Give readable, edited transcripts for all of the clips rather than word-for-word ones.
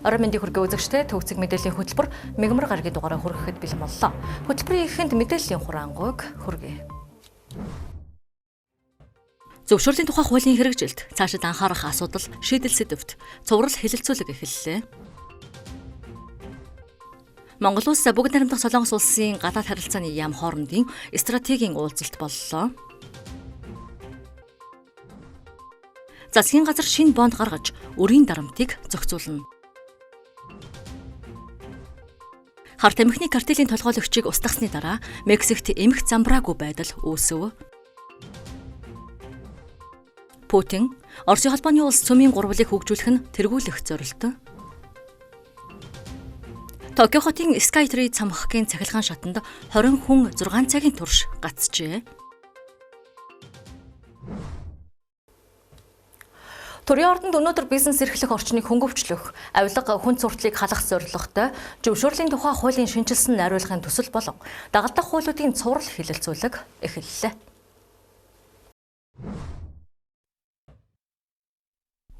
Орой мэндийг хүргэе үзэгчтэй төвцөг мэдээллийн хөтөлбөр мегмар гарагийн дугаараа хүрэхэд бэлэн боллоо. Хөтөлбөрийн эхэнд мэдээллийн хураангуйг хүргэе. Зөвшөөрлийн тухай хуулийн хэрэгжилт, цаашид анхаарах асуудал, шийдэл сэдвт цуврал хэлэлцүүлэг эхэллээ. Монгол улс бүгд найрамдах Солонгос улсын гадаад харилцааны яам хоорондын стратегийн уулзалт боллоо. Засгийн газар шинэ бонд гаргаж өрийн дарамтыг зохицуулна. Хар тамхины картелийн толгойлогчийг устгасны дараа Мексикт эмх замбраагүй байдал үүсэв. Путин Оросын холбооны улс цөмийн гурвлыг хөгжүүлэх нь тэргүүлэх зорилттой. Токио хотын Skytree цамхагийн цахилгаан шатанд 20 хүн 6 цагийн турш гацжээ. Төрийн ордонд өнөөдөр бизнес эрхлэх орчныг хөнгөвчлөх, авилга хүн суртлыг халах зорилготой зөвшөөрлийн тухай хуулийн шинэчилсэн найруулгын төсөл болон дагалдах хуулиудын цуврал хэлэлцүүлэг эхэллээ.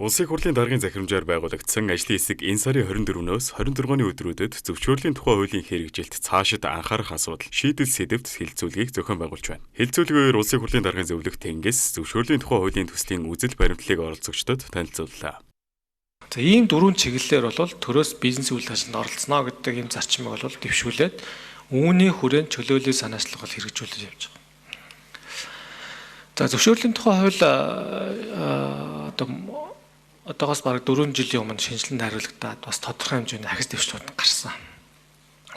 Улсын хурлын даргын захирамжаар байгуулагдсан ажлын хэсэг энэ сарын 24-өөс 26-ны өдрүүдэд зөвшөөрлийн тухай хуулийн хэрэгжилт цаашид анхаарах асуудал шийдэл сэдэвт хэлэлцүүлгийг зохион байгуулж байна. Хэлэлцүүлгийн үеэр Улсын хурлын даргын зөвлөх Тэнгис зөвшөөрлийн тухай хуулийн төслийн үзэл баримтлалыг оролцогчдод танилцууллаа. За ийм дөрвөн чиглэлээр бол төрөөс бизнес үйл ажиллагаанд оролцоно гэдэг ийм зарчмыг бол дэвшүүлээд үүний хүрээнд чөлөөллийн санаачлаг бол хэрэгжүүлж явж байгаа. За зөвшөөрлийн тухай хууль одоо одоогоос бараг 4 жилийн өмнө шинжилэн найруулагдаад бас тодорхой хэмжээний ахис дэвшлүүд гарсан.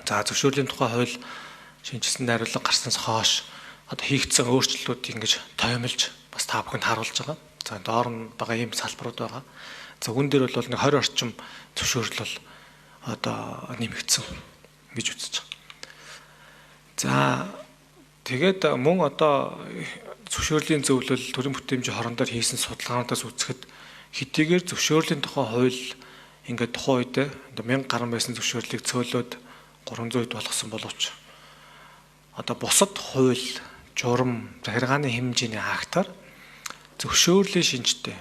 За зөвшөөрлийн тухай хууль шинжилсэн найруулга гарснаас хойш одоо хийгдсэн өөрчлөлтүүд ингэж тоймолж бас та бүхэнд харуулж байгаа. За доор нь байгаа ийм салбарууд байгаа. За үүн дээр бол нэг 20 орчим зөвшөөрөл бол одоо нэмэгдсэн гэж үзэж байгаа. За тэгээд мөн одоо зөвшөөрлийн зөвлөл төрийн бүтээмжийн хорон дээр хийсэн судалгаануудаас үзэхэд хэдийгээр зөвшөөрлийн тухай хууль ингээд тухайн үед одоо 1000 гаруй байсан зөвшөөрлийг цөөлөөд 300 болгосон боловч одоо бусад хууль, журам, захиргааны хэмжээний актаар зөвшөөрлийн шинжтэй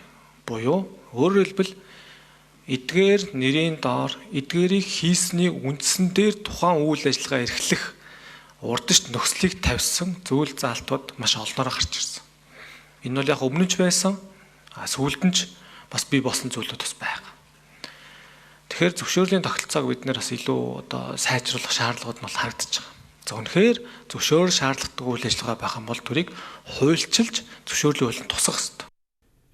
буюу өөрөөр хэлбэл эдгээр нэрийн доор эдгээрийг хийсний үндсэн дээр тухайн үйл ажиллагаа эрхлэх урдч нөхцөлийг тавьсан зүйл заалтууд маш олноороо гарч ирсэн. Энэ бол яг өмнө нь ч байсан, сүүлд нь ч бас бий болсон зүйлүүд бас байгаа. Тэгэхээр зөвшөөрлийн тогтолцоог бид нэр бас илүү одоо сайжруулах шаардлагууд нь бол харагдаж байгаа. За үнэхээр зөвшөөрөл шаардлагатай үйл ажиллагаа байх юм бол төрийг хуульчилж зөвшөөрлийн хуулинд тусгах хэрэгтэй.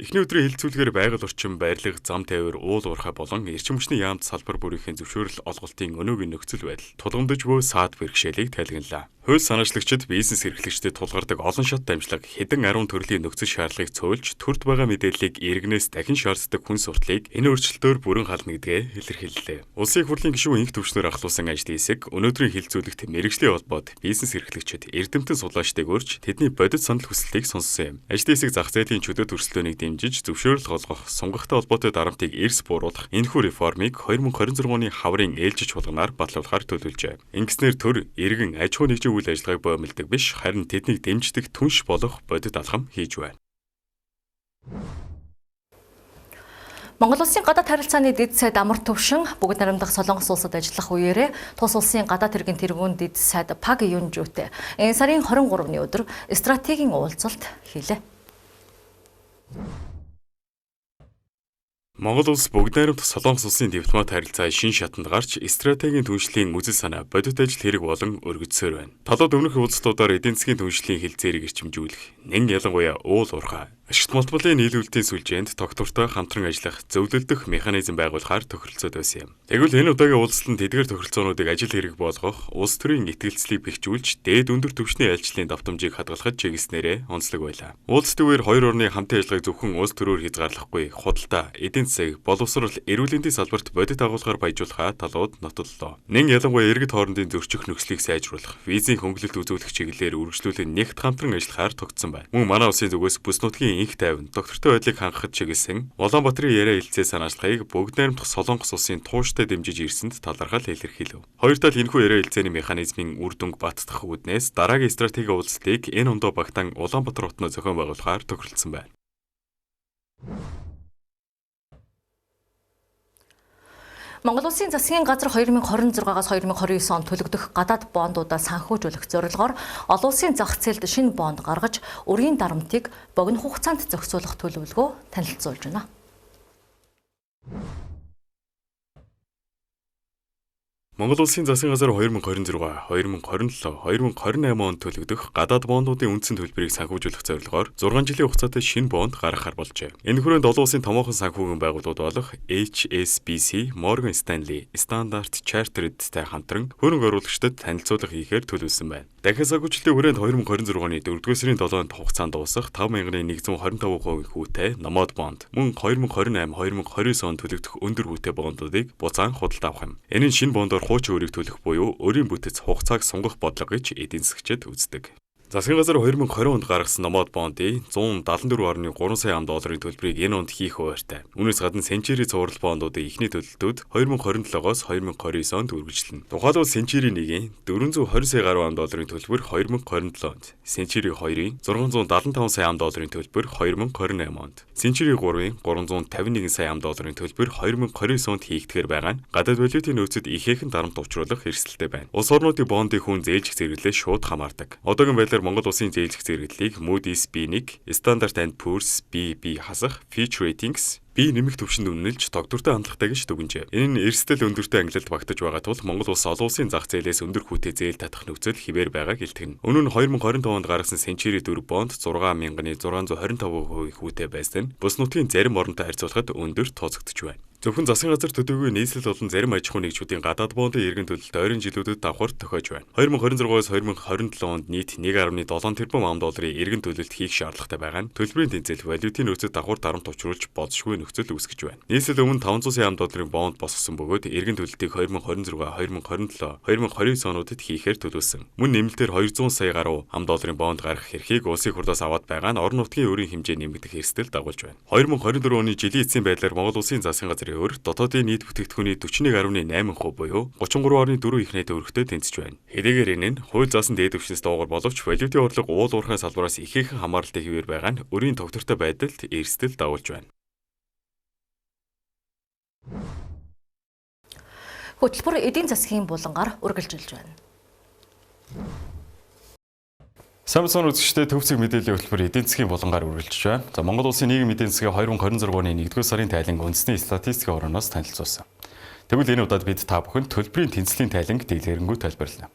Эхний өдрийн хэлэлцүүлгээр байгаль орчин, барилга, зам тайвар, уул уурхай болон эрчим хүчний яамд салбар бүрийнхээ зөвшөөрөл олголтын өнөөгийн нөхцөл байдал тулгамдж буй саад бэрхшээлийг тайлгналаа. Хууль санаачлагчид бизнес эрхлэгчдэд тулгардаг олон шат дамжлага хэдэн 10 төрлийн нөхцөл шаардлагыг цөөлж төрд байгаа мэдээллийг иргэнээс дахин шаарддаг хүн суртлыг энэ өөрчлөлтөөр бүрэн хална гэдгээ илэрхийллээ. Улсын их хурлын гишүүн инх төвчнөр ахлуулсан ажлын хэсэг өнөөдрийн хэлэлцүүлэгт мэргэжлийн холбоод бизнес эрхлэгчид эрдэмтэн судлаачдыг урьж тэдний бодит санал хүсэлтийг сонссон юм. Ажлын хэсэг зах зээлийн чөлөө төрслөөнийг дэмжиж зөвшөөрөл олгох, сунгахтай холбоотой дарамтыг эрс бууруулах энэхүү реформыг 2026 оны хаврын ээлжид чуулганаар батлуулахар төлөвлөжээ. Ингэснээр төр, иргэн, аж ахуйн нэгжийн үйл ажиллагааг боомлдог биш, харин тэднийг дэмждэг түнш болох бодит алхам хийж байна. Монгол улсын гадаад харилцааны дэд сайд Амар Төвшин бүгд найрамдах Солонгос улсад ажиллах үеэрээ тус улсын гадаад хэргийн тэргүүн дэд сайд Паг Юнжүүтэй энэ сарын 23-ны өдөр стратегийн уулзалт хийлээ. Монгол улс бүгд найрамдах Солонгос улсын дипломат харилцаа шин шатанд гарч стратегийн түншлэлийн үзэл санаа, бодит ажил хэрэг болон өргөдсөөр байна. Талууд өмнөх уулзалтуудаар эдийн засгийн түншлэлийн хил зээрийг эрчимжүүлэх, нэн ялангуяа уул уурхай, ашигт малтмалын нийлүүлэлтийн сүлжээнд тогтвортой хамтран ажиллах, зөвлөлдөх механизм байгуулахаар тохиролцоод байсан юм. Тэгвэл энэ удаагийн уулзалт нь тэдгээр тохиролцоонуудыг ажил хэрэг болгох, улс төрийн итгэлцлийг бэхжүүлж, дээд өндөр түвшний айлчлалын давтамжийг хадгалахад чиглэснээрээ онцлог байлаа. Уулзалтын үеэр хоёр орны хамтын ажиллагааг зөвхөн улс төрөөр хязгаарлахгүй, худалдаа, эдийн засаг, боловсрол, эрүүл мэндийн салбарт бодит агуулгаар баяжуулахаа талууд нотоллоо. Нэн ялангуяа иргэд хоорондын зөрчих нөхцөлийг сайжруулах, визийн хөнгөлөлт үзүүлэх чиглэлээр үргэлжлүүлэн нэгт хамтран ажиллахаар тогтсон байна. Мөн манай улсын зүгээс бүс нутгийн инх тайван, доктортой байдлыг хангахад чиглэсэн Улаанбаатарын яриа хэлцээ санаачлагыг бүгд найрамдах Солонгос улсын тууштай дэмжиж ирсэнд талархал илэрхийлв. Хоёр тал энэхүү яриа хэлцээний механизмын үр дүнг баттгах үүднээс дараагийн стратегийн уулзалтыг энэ ондоо багтан Улаанбаатар хотноо зохион байгуулахаар тохиролцсон байна. Монгол Улсын засгийн газар 2026-аас 2029 онд төлөгдөх гадаад бондуудаа санхүүжүүлэх зорилгоор олон улсын зах зээлд шинэ бонд гаргаж, өрийн дарамтыг богино хугацаанд зохицуулах төлөвлөгөө танилцуулж байна. Монгол Улсын засгийн газар 2026, 2027, 2028 онд төлөгдөх гадаад бондуудын үндсэн төлбөрийг санхүүжүүлэх зорилгоор 6 жилийн хугацаатай шинэ бонд гаргахар болжээ. Энэ хүрээнд олон улсын томоохон санхүүгийн байгууллагууд болох HSBC, Morgan Stanley, Standard Chartered-тай хамтран хөрөнгө оруулагчдад танилцуулга хийхээр төлөвлөсөн байна. Дахин санхүүжилтийн хүрээнд 2026 оны 4-р сарын 7-нд хугацаанд дуусах 5125% хүүтэй Номод бонд, мөн 2028, 2029 онд төлөгдөх өндөр хүүтэй бондуудыг буцаан худалдаа авах юм. Энэ нь шинэ бондоор хуучин өрийг төлөх буюу өрийн бүтэц хугацааг сунгах бодлого гэж эдийн засгчид үздэг. Засгийн газар 2020 онд гаргасан Номод бондын 174.3 сая ам долларын төлбөрийг энэ онд хийх хуваарьтай. Үүнээс гадна Сенчери цуврал бондуудын эхний төлөлтүүд 2027-оос 2029 онд үргэлжлэнэ. Тухайлбал Сенчери 1-ийн 420 сая гаруй ам долларын төлбөр 2027 онд, Сенчери 2-ын 675 сая ам долларын төлбөр 2028 онд, Сенчери 3-ын 351 сая ам долларын төлбөр 2029 онд хийгдэхээр байгаа нь гадаад валютын нөөцөд ихээхэн дарамт учруулах эрсдэлтэй байна. Улс орнуудын бондын хүн зээлжих зэрэглээ шууд хамаардаг. Одоогийн байдлаар Монгол Улсын зээлжих зэрэглэлийг Moody's B1, Standard & Poor's BB хасах, Fitch Ratings B нэмэх түвшинд үнэлж тогтвортой хандлагатай гэж дүгнжээ. Энэ нь эрсдэл өндөртэй ангилалд багтаж байгаа тул Монгол улс олон улсын зах зээлээс өндөр хүүтэй зээл татах нөхцөл хэвээр байгааг илтгэнэ. Өмнө нь 2025 онд гаргасан Century 4 бонд 6625% хүүтэй байсан нь бус нутгийн зарим оронтой харьцуулахад өндөр тооцогдож байна. Зөвхөн засгийн газар төдийгүй нийслэл болон зарим аж ахуйн нэгжүүдийн гадаад бондын эргэн төлөлт ойрын жилүүдэд давхар тохиож байна. 2026-аас 2027 онд нийт 1.7 тэрбум ам долларын эргэн төлөлт хийх шаардлагатай байгаа нь төлбөрийн тэнцэл валютын нөөцөд давхар дарамт учруулж болзошгүй нөхцөл үүсгэж байна. Нийслэл өмнө 500 сая ам долларын бонд босгосон бөгөөд эргэн төлөлтийг 2026, 2027, 2029 онуудад хийхээр төлөвлөсөн. Мөн нэмэлтээр 200 сая гаруй ам долларын бонд гаргах эрхийг улсын хурлаас аваад байгаа нь орон нутгийн өрийн хэмжээ нэмэгдэх эрсдэл дагуулж байна. 2024 оны жилийн эцсийн байдлаар Монгол Улсын засгийн газрын өр дотоодын нийт бүтээгдэхүүний 41.8% буюу 33.4 их найдаа өрхтөө тэнцэж байна. Хэдийгээр энэ нь хууль заасан дээд түвшнээс доогуур боловч валютын орлого уул уурхай салбараас ихээхэн хамааралтай хэвээр байгаа нь өрийн тогтвортой байдалд эрсдэл дагуулж байна. Хөтөлбөр эдийн засгийн булангаар үргэлжилж байна. Сайн бацхан үзэгчдээ төв цэг мэдээллийн хөтөлбөр эдийн засгийн булангаар үргэлжлэж байна. За Монгол Улсын нийгмийн эдийн засгийн 2026 оны 1-р сарын тайланг үндэсний статистикийн орноос танилцуулсан. Тэгвэл энэ удаад бид та бүхэнд төлбөрийн тэнцлийн тайланг дэлгэрэнгүй тайлбарлана.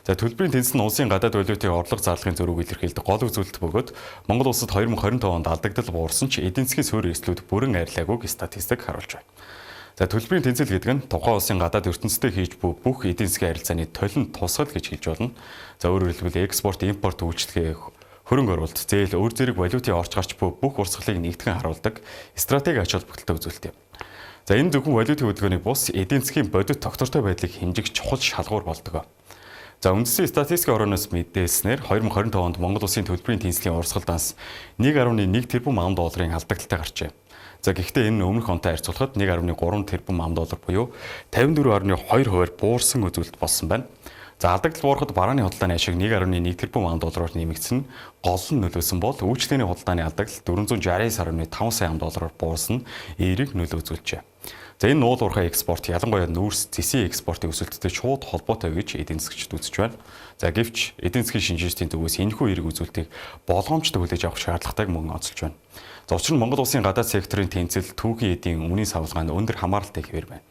За төлбөрийн тэнцэл нь улсын гадаад валютын орлого зарлагын зөрүүг илэрхийлдэг гол үзүүлэлт бөгөөд Монгол улсад 2025 онд алдагдал буурсан ч эдийн засгийн суурь эрсдлүүд бүрэн арилгаагүй статистик харуулж байна. За төлбөрийн тэнцэл гэдэг нь тухайн улсын гадаад ертөнцийн хийж буй бүх эдийн засгийн харилцааны толин тусгал гэж хэлж болно. За өөрөөр хэлбэл экспорт, импорт үйлчилгээ, хөрөнгө оруулалт, зээл, өөр зэрэг валютын орч гарч буй бүх урсгалыг нэгтгэн харуулдаг стратеги ач холбогдолтой үзүүлэлт юм. За энэ зөвхөн валютын хөдөлгөөний бус эдийн засгийн бодит тогтвортой байдлыг хэмжих чухал шалгуур болдог. За үндэсний статистикийн орооноос мэдээлснээр 2025 онд Монгол Улсын төлбөрийн тэнцлийн урсгал данс 1.1 тэрбум ам долларын алдагдaltaй гарчээ. За гэхдээ энэ нь өмнөх онтой харьцуулахад 1.3 тэрбум ам доллар буюу 54.2%-аар буурсан үзүүлэлт болсон байна. За алдагдал буурахад барааны худалдааны ашиг 1.1 тэрбум ам доллараар нэмэгдсэн нь гол нь нөлөөсөн бол үйлчилгээний худалдааны алдагдал 469.5 сая ам доллараар буурсан нь эерэг нөлөө үзүүлжээ. За энэ нуул уурхай экспорт ялангуяа нүүрс зэсийн экспортын өсөлттэй шууд холбоотой гэж эдийн засгчид үзэж байна. За гэвч эдийн засгийн шинжээчдийн зүгээс энэхүү эерэг үзүүлэлтийг болгоомжтой хүлээж авах шаардлагатайг мөн онцолж байна. За учир нь Монгол улсын гадаад секторын тэнцэл түүхийн эдийн үнийн савлгаа нь өндөр хамааралтай хэвээр байна.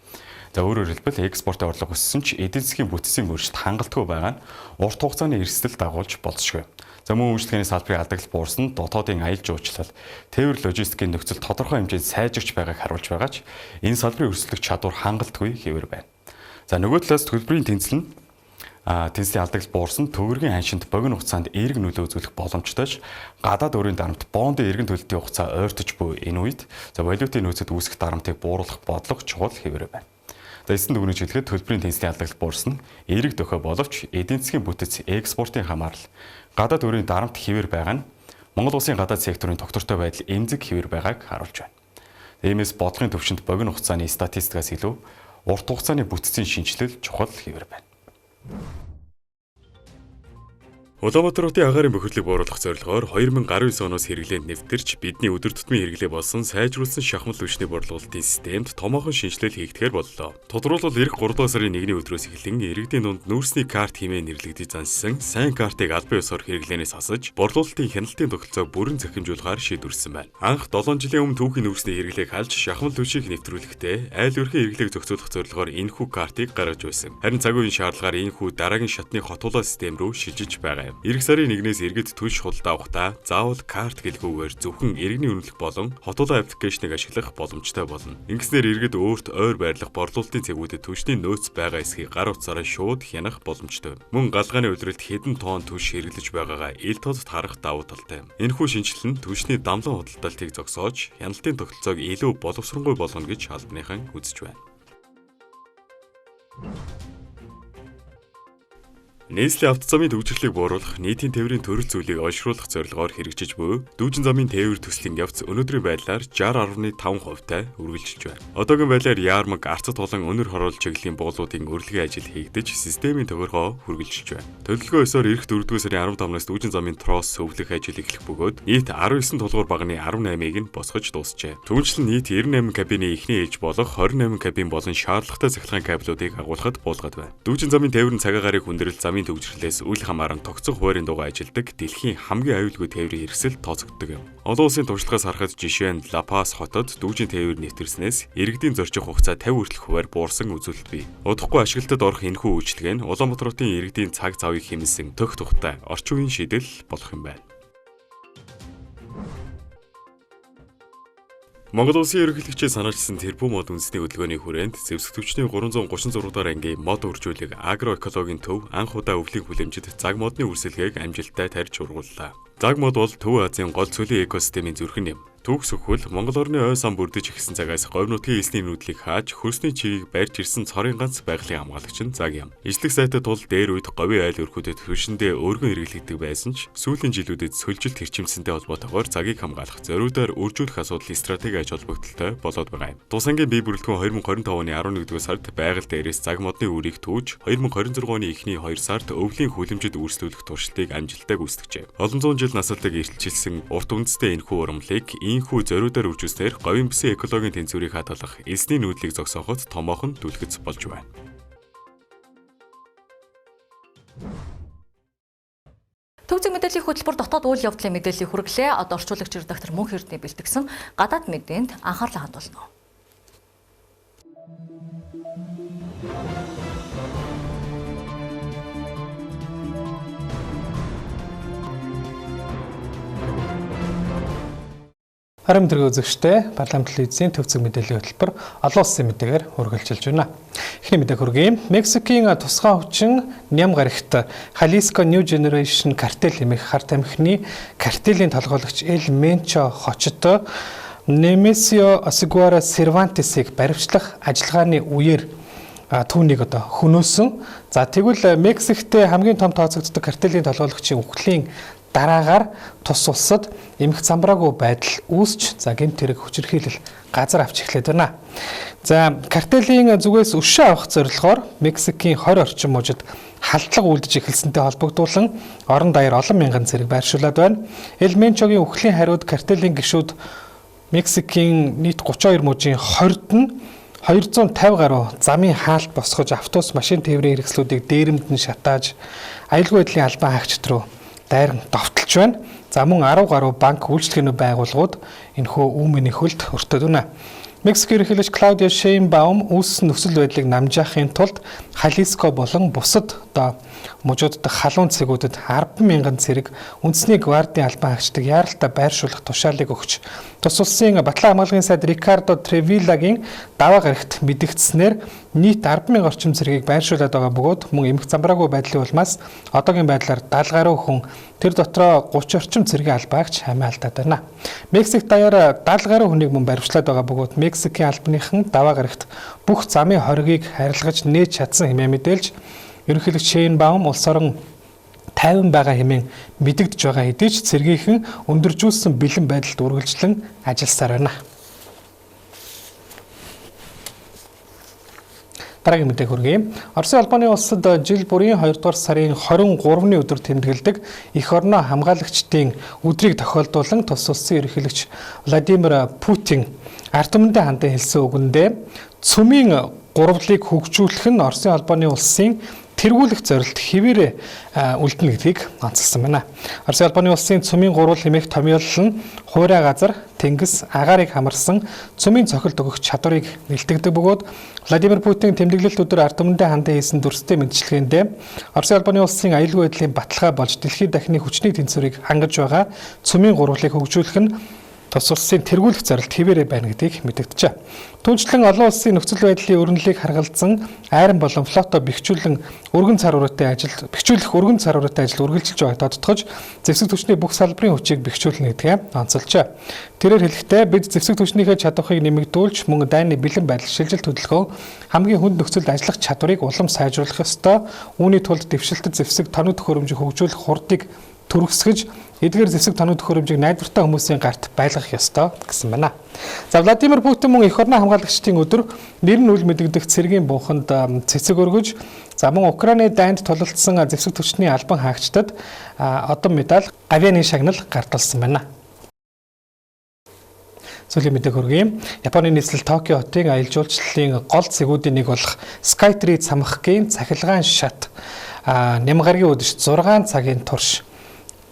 За өөрөөр хэлбэл экспортын орлого өссөн ч эдийн засгийн бүтцийн өөрчлөлт хангалтгүй байгаа нь урт хугацааны эрсдэл дагуулж болзошгүй. За мөн үйлчилгээний салбарын алдагдал буурсан дотоодын аялал жуулчлал, тээвэр логистикийн нөхцөл тодорхой хэмжээнд сайжирч байгааг харуулж байгаа ч энэ салбарын өрсөлдөх чадвар хангалтгүй хэвээр байна. За нөгөө талаас төлбөрийн тэнцэл нь тэнцлийн алдагдал буурсан төгрөгийн ханшинд богино хугацаанд эерэг нөлөө үзүүлэх боломжтой ч гадаад өрийн дарамт бондын эргэн төлөлтийн хугацаа ойртож буй энэ үед за валютын нөөцөд үүсэх дарамтыг бууруулах бодлого чухал хэвээр байна. За эцэс дүгнэж хэлэхэд төлбөрийн тэнцлийн алдагдал буурсан эерэг дохио боловч эдийн засгийн бүтэц экспортын хамаарал гадаад өрийн дарамт хэвээр байгаа нь Монгол улсын гадаад секторын тогтвортой байдал эмзэг хэвээр байгааг харуулж байна. Иймээс бодлогын төвшөнд богино хугацааны статистикаас илүү урт хугацааны бүтцийн шинжилэл чухал хэвээр байна. Улаанбаатар хотын агаарын бохирдлыг бууруулах зорилгоор 2019 оноос хэрэглээнд нэвтэрч бидний өдөр тутмын хэрэглээ болсон сайжруулсан шахмал түвшний борлуулалтын системд томоохон шинэчлэл хийгдэхээр боллоо. Тодорхойлбол ирэх 3 дугаар сарын 1-ний өдрөөс эхлэн иргэдийн дунд нүүрсний карт хэмээн нэрлэгдэж заншсан сайн картыг албан ёсоор хэрэглээнээс хасаж борлуулалтын хяналтын тогтолцоог бүрэн захимжуулахаар шийдвэрлэсэн байна. Анх 7 жилийн өмнө түүхийн нүүрсний хэрэглээг халж шахмал түвшийг нэвтрүүлэхдээ айл өрхийн хэрэглээг зохицуулах зорилгоор энэхүү картыг гаргаж байсан. Харин цаг үеийн шаардлагаар энэхүү дараагийн шатны хотуулаа систем рүү шилжиж байгаа юм. Ирэх сарын 1-ээс иргэд түлш худалдаа авахдаа заавал карт гэлгүйгээр зөвхөн иргэний үнэлэх болон хотуулаа аппликейшнийг ашиглах боломжтой болно. Ингэснээр иргэд өөрт ойр байрлах борлуулалтын цэгүүдэд түлшний нөөц байгаа эсхийг гар утсаараа шууд хянах боломжтой. Мөн галгааны улиралд хэдэн тонн түлш хэрэглэж байгаагаа ил тодод харах давуу талтай юм. Энэхүү шинэчлэл нь түлшний дамлан худалдаалтыг зогсоож хяналтын тогтолцоог илүү боловсронгүй болгоно гэж албаныхан үзэж байна. Нийслэлийн автозамын төвжирлийг бууруулах, нийтийн тээврийн төрөл зүйлийг олшруулах зорилгоор хэрэгжиж буй дүүжин замын тээвэр төслийн явц өнөөдрийн байдлаар 60.5%-тай үргэлжилж байна. Одоогийн байдлаар Яармаг, Арцад болон Өнөр хороол чиглэлийн буулуудын урилгын ажил хийгдэж, системийн тохиргоо үргэлжилж байна. Төлөвлөгөө ёсоор ирэх 4-р сарын 15-наас дүүжин замын тросс сөвлөх ажил эхлэх бөгөөд нийт 19 тулгуур багны 18-ыг нь босгож дуусчээ. Түүнчлэн нийт 98 кабины эхний ээлж болох 28 кабин болон шаардлагатай цахилгаан кабелуудыг агуулхад буулгаад байна. Дүүжин замын тээврийн цагаа гарыг хүндрэл замын төвжирлээс үл хамааран тогтцох хуваарийн дугаар ажилдаг дэлхийн хамгийн аюулгүй тээврийн хэрэгсэл тооцогддог юм. Олон улсын туршлагаас харахад жишээ нь Ла Пас хотод дүүжин тээвэр нэвтэрснээс иргэдийн зорчих хугацаа 50 хүртэлх хувиар буурсан үзүүлэлт бий. Удахгүй ашиглалтад орох энэхүү үйлчилгээ нь Улаанбаатар хотын иргэдийн цаг завыг хэмнэсэн төх тухтай орчин үеийн шийдэл болох юм байна. Монгол Улсын ерөнхийлөгчийн санаачилсан тэрбум мод үндэсний хөдөлгөөний хүрээнд зэвсэг түвшний 336 дугаар ангийн мод үржүүлэг агроэкологийн төв анх удаа өвлийн хүлэмжид цаг модны үрсэлгээг амжилттай тарьж ургууллаа. Цаг мод бол Төв Азийн гол цөлийн экосистемийн зүрхэн юм. Түүх сөхвөл Монгол орны ой сан бүрдэж эхэлсэн цагаас говь нутгийн элсний нүүдлийг хааж хөрсний чигийг барьж ирсэн цорын ганц байгалийн хамгаалагч нь цаг юм. Ижлэг сайтай тул дээр үед говийн айл өрхүүдэд түвшиндээ өргөн хэрэглэгддэг байсан ч сүүлийн жилүүдэд сөлжилт хэрчимсэнтэй холбоотойгоор цагийг хамгаалах зориудаар үржүүлэх асуудал стратеги аж холбогдолтой болоод байгаа юм. Тусангийн бие бүрэлдэхүүн 2025 оны 11-р сард байгаль дээрээс цаг модны үрийг түүж 2026 оны эхний 2 сард өвлийн хүлэмжид үрслүүлэх туршилтыг амжилттай гүйцэтгэжээ. Олон зуун жил насалдаг эрчилсэн урт үндэстэй энэхүү ургамлыг ийхүү зориудаар үржүүлснээр говийн бүсийн экологийн тэнцвэрийг хадгалах, элсний нүүдлийг зогсооход томоохон түлхэц болж байна. Төв зүйн мэдээллийн хөтөлбөр дотоод үйл явдлын мэдээллийг хүргэлээ. Одоо орчуулагч редактор Мөнх Эрдэнэ бэлтгэсэн гадаад мэдээнд анхаарлаа хандуулна. Харин тэрэг үзэгчтэй парламент телевизийн төв зүйн мэдээллийн хөтөлбөр олон улсын мэдээгээр үргэлжилж байна. Эхний мэдээ хүргэе. Мексикийн тусгай хүчин Ням гарагт Jalisco New Generation картел хэмээх хар тамхины картелийн толгойлогч Эл Менчо хочид Немесио Осигуара Сервантесийг баривчлах ажиллагааны үеэр түүнийг одоо хөнөөсөн. За тэгвэл Мексиктэй хамгийн том тооцогддог картелийн толгойлогчийн үхлийн дараагаар тус улсад эмх замбраагүй байдал үүсч за гэмт хэрэг хүчирхийлэл газар авч эхлээд байна. За картелийн зүгээс өшөө авах зорилгоор Мексикийн 20 орчим мужид халдлага үлдэж эхэлсэнтэй холбогдуулан орон даяар олон мянган цэрэг байршуулад байна. Эл Менчогийн үхлийн хариуд картелийн гишүүд Мексикийн нийт 32 мужийн 20-д нь 250 гаруй замын хаалт босгож автобус машин тээврийн хэрэгслүүдийг дээрэмд нь шатааж аюулгүй байдлын албан хаагчид руу дайран довтолж байна. За мөн 10 гаруй банк үйлчлэгээний байгууллагууд энэхүү үүмэний хөлд өртөөд байна. Мексик ерөнхийлөгч Клаудиа Шейнбаум үүссэн нөхцөл байдлыг намжаахын тулд Халиско болон бусад одоо мужууд дахь халуун цэгүүдэд 10,000 цэрэг үндэсний гвардийн албан хаагчдыг яаралтай байршуулах тушаалыг өгч тус улсын Батлан хамгаалгын сайд Рикардо Тревилагийн даваа гарагт мэдэгдснээр нийт 10,000 орчим цэргийг байршуулад байгаа бөгөөд мөн эмх замбраагүй байдлын улмаас одоогийн байдлаар 70 гаруй хүн тэр дотроо 30 орчим цэргийн албаагч амиа алдаад байна. Мексик даяар 70 гаруй хүнийг мөн баривчлаад байгаа бөгөөд Мексикийн албаныхан даваа гарагт бүх замын хоргийг харилгаж нээж чадсан хэмээн мэдээлж ерөнхийлөгч Шейнбаум улс орон тайван байгаа хэмээн мэдэгдэж байгаа хэдий ч цэргийнхэн өндөржүүлсэн бэлэн байдалд үргэлжлэн ажилласаар байна. Дараагийн мэдээг хүргэе. Оросын холбооны улсад жил бүрийн 2 дугаар сарын 23-ны өдөр тэмдэглэдэг эх орноо хамгаалагчдын өдрийг тохиолдуулан тус улсын ерөнхийлөгч Владимир Путин ард түмэндээ хандан хэлсэн үгэндээ цөмийн гурвлыг хөгжүүлэх нь Оросын холбооны улсын тэргүүлэх зорилт хэвээрээ үлдэнэ гэдгийг онцлсон байна. Оросын холбооны улсын цөмийн гурвал хэмээх томьёолол нь хуурай газар, тэнгис, агаарыг хамарсан цөмийн цохилт өгөх чадварыг нэлтгэдэг бөгөөд Владимир Путин тэмдэглэлт өдөр ард түмэндээ хандан хийсэн дүрстэй мэдчилгээндээ Оросын холбооны улсын аюулгүй байдлын баталгаа болж дэлхийд дахины хүчний тэнцвэрийг хангаж байгаа цөмийн гурвлыг хөгжүүлэх нь тус улсын тэргүүлэх зорилт хэвээрээ байна гэдгийг мэдэгджээ. Түүнчлэн олон улсын нөхцөл байдлын өрнөлийг харгалзан айран болон флото бэхжүүлэн өргөн цар хүрээтэй ажил бэхжүүлэх өргөн цар хүрээтэй ажил үргэлжилж байгааг тодтогч зэвсэг түвшний бүх салбарын хүчийг бэхжүүлнэ гэдгээ онцолжээ. Тэрээр хэлэхдээ бид зэвсэг түвшнийхээ чадварыг нэмэгдүүлж мөн дайны бэлэн байдал шилжилт хөдөлгөөн хамгийн хүнд нөхцөлд ажиллах чадварыг улам сайжруулах ёстой. Үүний тулд дэвшилтэт зэвсэг тоног төхөөрөмжийг хөгжүүлэх хурдыг төрөсгөж эдгээр зэвсэг тоног төхөөрөмжийг найдвартай хүмүүсийн гарт байлгах ёстой гэсэн байна. За Владимир Путин мөн эх орноо хамгаалагчдын өдөр нэр нь үл мэдэгдэх цэргийн бунханд цэцэг өргөж за мөн Украины дайнд тулалдсан зэвсэг түвшний албан хаагчдад одон медаль, гавьяаны шагнал гардалсан байна. Сүүлийн мэдээг хүргэе. Японы нийслэл Токио хотын аялал жуулчлалын гол цэгүүдийн нэг болох Skytree цамхгийн цахилгаан шат Нямгаргийн үдэш 6 цагийн турш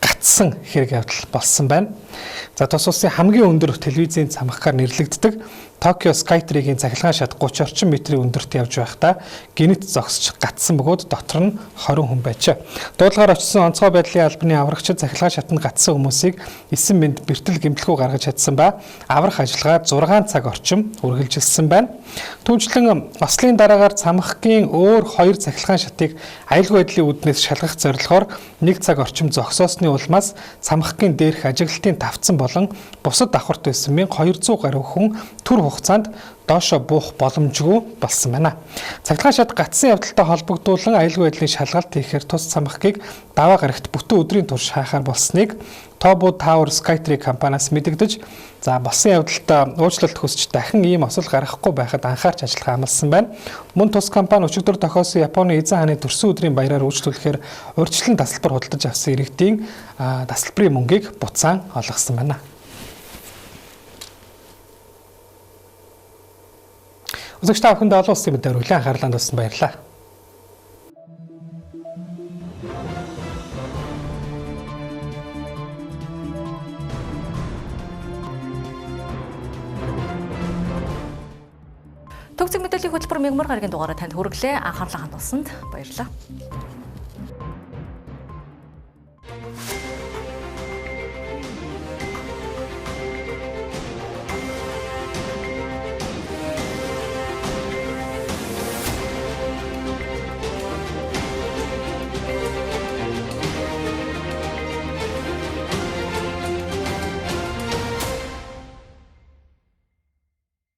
гацсан хэрэг явдал болсон байна. За тус улсын хамгийн өндөр телевизийн цамхгаар нэрлэгддэг Токио Skytree-гийн цахилгаан шат 30 орчим метрийн өндөрт явж байхдаа гэнэт зогсож гацсан бөгөөд дотор нь 20 хүн байжээ. Дуудлагаар очсон онцгой байдлын албаны аврагчид цахилгаан шатанд гацсан хүмүүсийг 9 мэнд бэртэл гэмтэлгүй гаргаж чадсан ба аврах ажиллагаа 6 цаг орчим үргэлжилсэн байна. Түүнчлэн ослын дараагаар цамхгийн өөр 2 цахилгаан шатыг аюулгүй байдлын үүднээс шалгах зорилгоор 1 цаг орчим зогсоосны улмаас цамхгийн дээрх ажиглалтын тавцан болон бусад давхарт байсан 1200 гаруй хүн түр хугацаанд доошо буух боломжгүй болсон байна. Цахилгаан шат гацсан явдалтай холбогдуулан аюулгүй байдлын шалгалт хийхээр тус цамхгийг даваа гарагт бүтэн өдрийн турш хайхаар болсныг Tobu Tower Skytree компаниас мэдэгдэж за болсон явдалд уучлалт хүсч дахин ийм осол гаргахгүй байхад анхаарч ажиллах амласан байна. Мөн тус компани өчигдөр тохиолсон Японы эзэн хааны төрсөн өдрийн баяраар үйлчлүүлэхээр урьдчилан тасалбар худалдаж авсан иргэдийн тасалбарын мөнгийг буцаан олгосон байна. Үзэгч та бүхэнд олон улсын мэдээ хүргэлээ. Анхаарлаа хандуулсан баярлалаа. Төв зэг мэдээллийн хөтөлбөр мягмар гарагийн дугаараа танд хүргэлээ. Анхаарлаа хандуулсанд баярлалаа.